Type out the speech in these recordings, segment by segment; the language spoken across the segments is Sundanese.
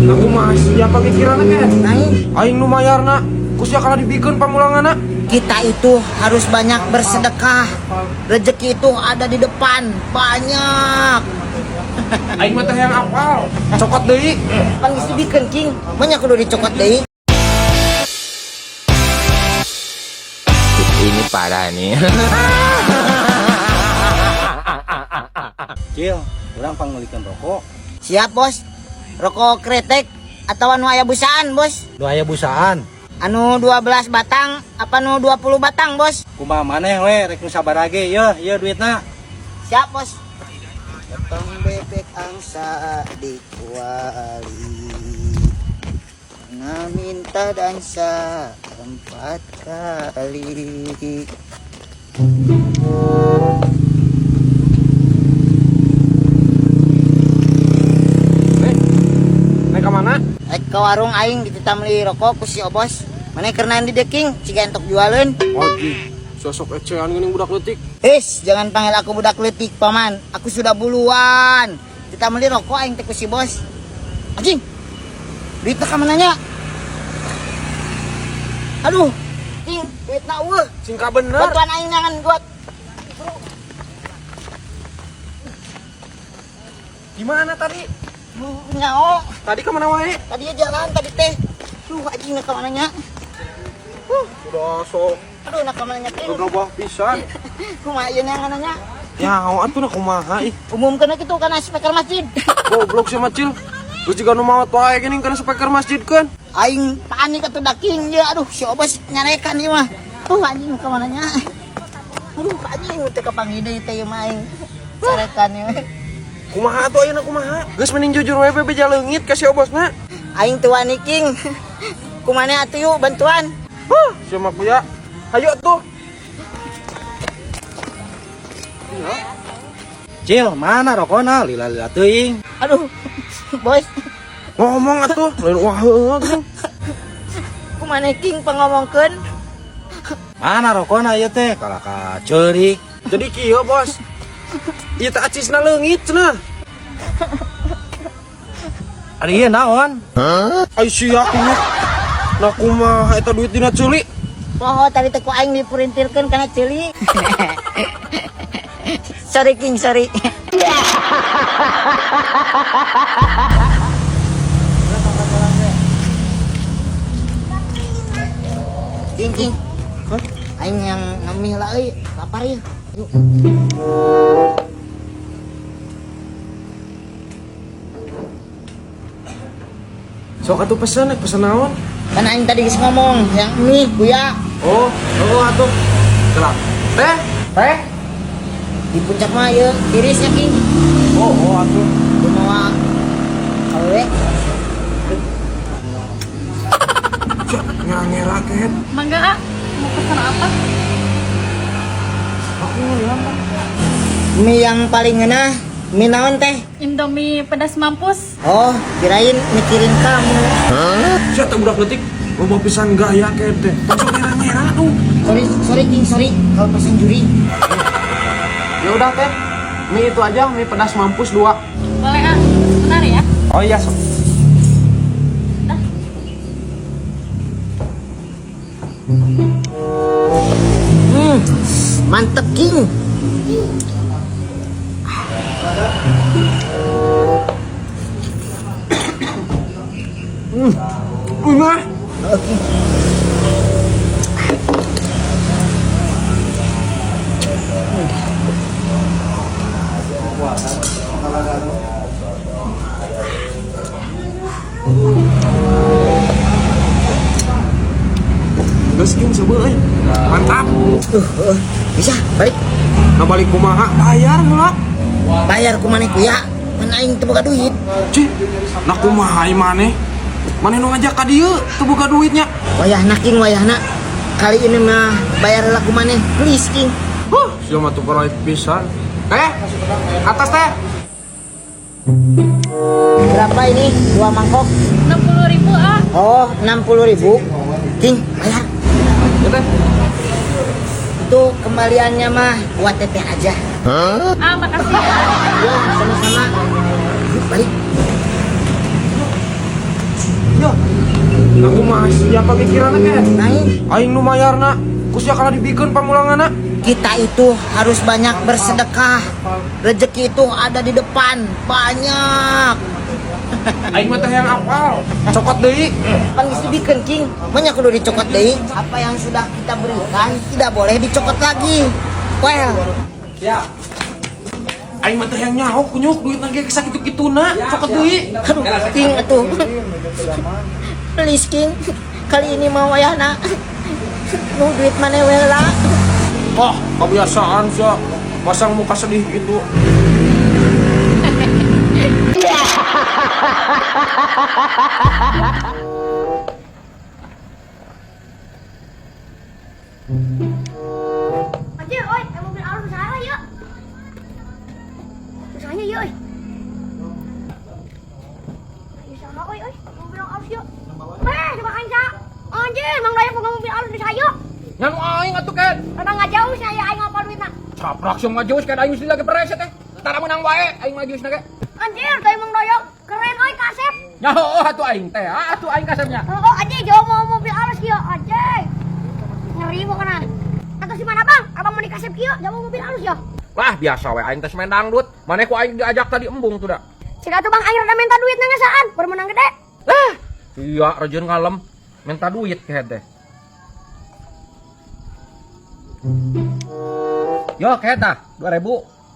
Aku mah sia pamikiranna ke. Naik. Aing nu mayarna, ku sia kalah dibikeun pamulanganna. Kita itu harus banyak bersedekah. Rezeki itu ada di depan, banyak. Aing mah teh yang apal. Cokot deui. Pan geus dibikeun King, banyak kudu dicokot deui. Ini parah nih. Cil, urang pangmeulikeun rokok. Siap, Bos. Rokok kretek atau anu aya busaan, Bos? Nu aya busaan. Anu 12 batang apa nu 20 batang, Bos? Kumaha maneh we rek nu sabarage yeuh, ieu duitna. Siap, Bos. Potong bebek angsa di kuali. Nah, minta dansa 4 kali. Naik ka mana? Rek ke warung aing dititah meuli rokok ku si Obos. Maneh keur naon di dieu, King? Ciga entok jualeun. Wajib. Sosok ecehan geuning budak leutik. Is, jangan panggil aku budak leutik, Paman. Aku sudah buluan. Kita beli rokok aing teh ku si Bos. Anjing. Duitna ka mana nya? Aduh, King, duitna eueuh. Singka bener. Bantuan aing nangan buat. Gimana tadi? Nyao. Tadi ke mana wae? Tadi jalan tadi teh. Duh, anjing na ka mana nya? Udah sok Aduh, na ka mana nya, King? gegabah pisan. Kumaha ieu neangan nya? Nyaho atuh na kumaha ih. Umumkeun kitu kana speaker masjid. Goblok sia mah Cil. Geus jiga nu maot wae geuning kana speaker masjid kan. Aing panik atuh da King ieu. Aduh, si Obos nyarekan ieu mah. Tuh anjing ka mana nya? Aduh, anjing teu kapanggih deui teh ieu mah aing. Sarekan ieu. Kumaha atuh ayeuna kumaha? Geus mending jujur we beja leungit ka si Obosna. Aing teu wani King. Kumane atuh yuk bantuan. Huh, sia mah kuya. Hayu atuh. Cil, mana rokona? Lila-lila teuing. Aduh, Bos. Ngomong atuh, lain wah heueuh geuning. Kumane King pangomongkeun? Mana rokona ieu teh? Kalah ka ceurik. Jadi kieu, Bos. Ieu teh acisna leungit cenah. Ari ieu naon? Ai sia kunyuk. Nah kumaha eta duit dina ceuli? Poho tadi teh ku aing dipurintilkeun kana ceuli. Sorry King, sorry. King, King. Hah? Aing yang ngemih lah euy, lapar ya. Yuk. Sok atuh pesen, rek pesen naon? Kan aing tadi geus ngomong yang mie kuya. Oh, oh atuh. Kelak. Teh, teh. Di puncak mah ieu tirisnya King. Oh, oh atuh. Kumaha awewe? Cek, ngera-ngera ket. Mangga, ah. Mau pesan apa? Aku ngeliat. Mie yang paling ngeunah, mie naon teh? Indomie pedas mampus. Oh, kirain mikirin kamu. Hah? Sia teh budak leutik, loba pisan gaya ket teh. Langsung ngera-ngera tuh. Sorry, sorry King, sorry kalau pesan juri. Ya udah teh. Mie itu aja, mie pedas mampus 2. Boleh, ah. Sebentar ya. Oh iya, sok. Dah. Mantep King. Nah. Oke. Geus King seubeuh euy. Mantap. Bisa balik. Nah balik kumaha? Bayar heula. Bayar kumaha kuya? Kan aing teu boga duit. Cih, nah kumaha ieu maneh? Maneh nu ngajak ka dieu teu boga duitnya. Wayahna King, wayahna. Kali ini mah bayar heula ku maneh, please King. Huh, sia mah teu peroit pisan. Teh, atas teh. Berapa ini? 2 mangkok? 60.000, ah. Oh, 60.000. King, bayar. Ya teh. Itu kembaliannya mah buat teteh aja. Hah? Ah, makasih ya. Ya, sama-sama. Yuk, balik. Aku mah sia pamikiranna ke. Naik. Aing nu mayarna, ku sia kalah dibikeun pamulanganna. Kita itu harus banyak bersedekah. Rezeki itu ada di depan, banyak. Aing mah teh yang apal. Cokot deui. Pan geus dibikeun King, banyak kudu dicokot deui. Apa yang sudah kita berikan tidak boleh dicokot lagi. Well, Ya. Aing mah teh yang nyaho kunyuk duitna ge sakitu-kituna, cokot deui. Aduh, King atuh. Please King, kali ini mau wayahna. Nu duit maneh we lah. Wah, kebiasaan sia. Pasang muka sedih gitu. Anjir, oi, mobil alus usaha yuk. Usahanya yuk, oi. Usaha, oi, oi, mobil alus yuk. Weh, coba aing sa. Anjir, Mang Dayak boga mobil alus di yuk. Nya nu aing atuh ken. Rada ngajauh saya aing ngapal duitna. Caprak sia ngajauh kan aing mesti lagi preset teh. Tara menang wae aing mah ge. Anjir, teh Mang Dayak keren oi kasep. Nya heueuh atuh aing teh, atuh aing kasepnya. Oh, anjir, jauh mau mobil alus kieu, anjir. Ngeri pokoknya. Atau si mana bang? Abang mau dikasep kieu, jauh mobil alus ya. Wah, biasa we aing teh main dangdut. Maneh ku aing diajak tadi embung tuh da. Cik atuh bang aing rada minta duit ngasaan, baru menang gede. Lah, iya rejeun ngalem minta duit kehed teh. Yo kehed tah, 2000.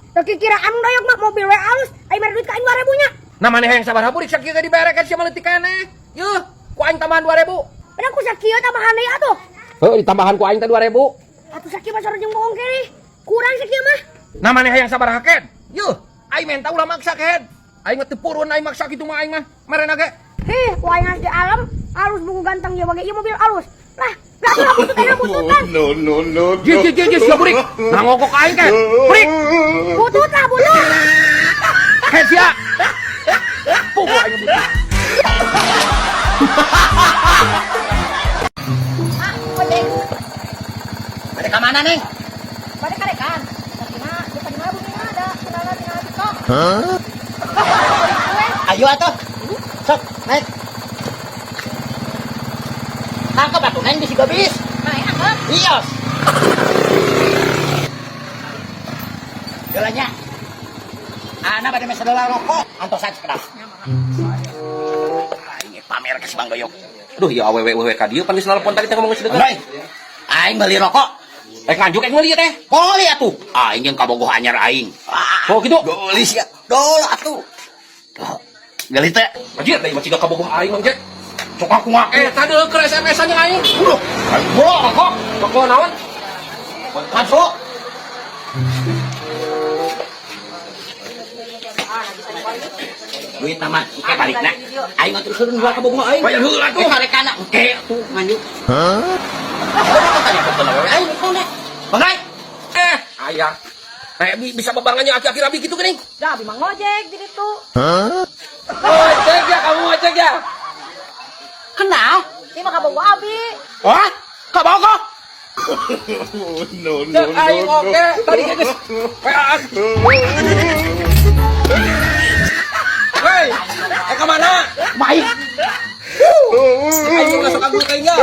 Tapi kiraan doyok mah mobil we alus, aing mere duit ka aing 2000 nya. Nah maneh yang sabar burik sakieu ge dibere kan sia mah leutik keneh. Yuh, ku aing tambahan 2000. Padahal ku sakieu tambahan deui atuh. Heuh, ditambahan ku aing teh 2000. Atuh sakieu mah sareng bohong kiri. Kurang sakieu mah. Nah maneh hayang sabaraha kehed? Yuh, aing menta ulah maksa kehed. Aing mah teu purun aing maksa kitu mah aing mah. Merena ge. Hih, ku aing harus di alam, alus buku ganteng ya bagi ieu mobil alus. Lah, berarti lah butut enak bututan. No, no, no, no. Ji ji ji ji sia burik. Nah ngokok aing kehed. Burik. Butut lah butut. Kehed sia. Pugu aing butut. Ah, ojek. Bade ka mana, Neng? Bade karekan. Sakina, di tadi mah bumi ada kenalan tinggal TikTok. Ayo atuh. Sok, naik. Tangkap atuh Neng bisi gobis. Naik angkat. Iya. Jalannya. Ana bade mesen heula rokok, antosan sekedap. Aing pamer ke si Bang Doyok. Aduh, ya awewe wewe ka dieu pan geus nelpon tadi teh ngomong geus dekat. Bang, aing beli rokok. Eh nganjuk aing meuli teh. Boleh atuh. Aing jeung kabogoh anyar aing. Ah, Oh gitu. Geulis ya. Dol atuh. Geulis teh. Anjir, deui mah ciga kabogoh aing Mang Jack. Sok aku ngaku. Eh, tadi keur SMS-an jeung aing. Udah. Rokok, rokok. Rokok naon? Masuk. Duit nama, engke balikna. Aing mah terus heula kabogoh aing. Bayar heula tuh. Eh, karekana engke atuh nganjuk. Hah? Tanya ke aing naon Bang Rai. Eh, ayah. Eh, bisa bebarengannya aki-aki rabi gitu geuning. Dah, abi mah ngojek di ditu. Ojek ya, kamu ojek ya. Kenal? Ini mah kabogoh abi. Wah, kabogoh. No, no, Cek aing no, oke, tadi ge geus wean. Hei, eh ka mana? Baik. Aing masuk aku kayaknya.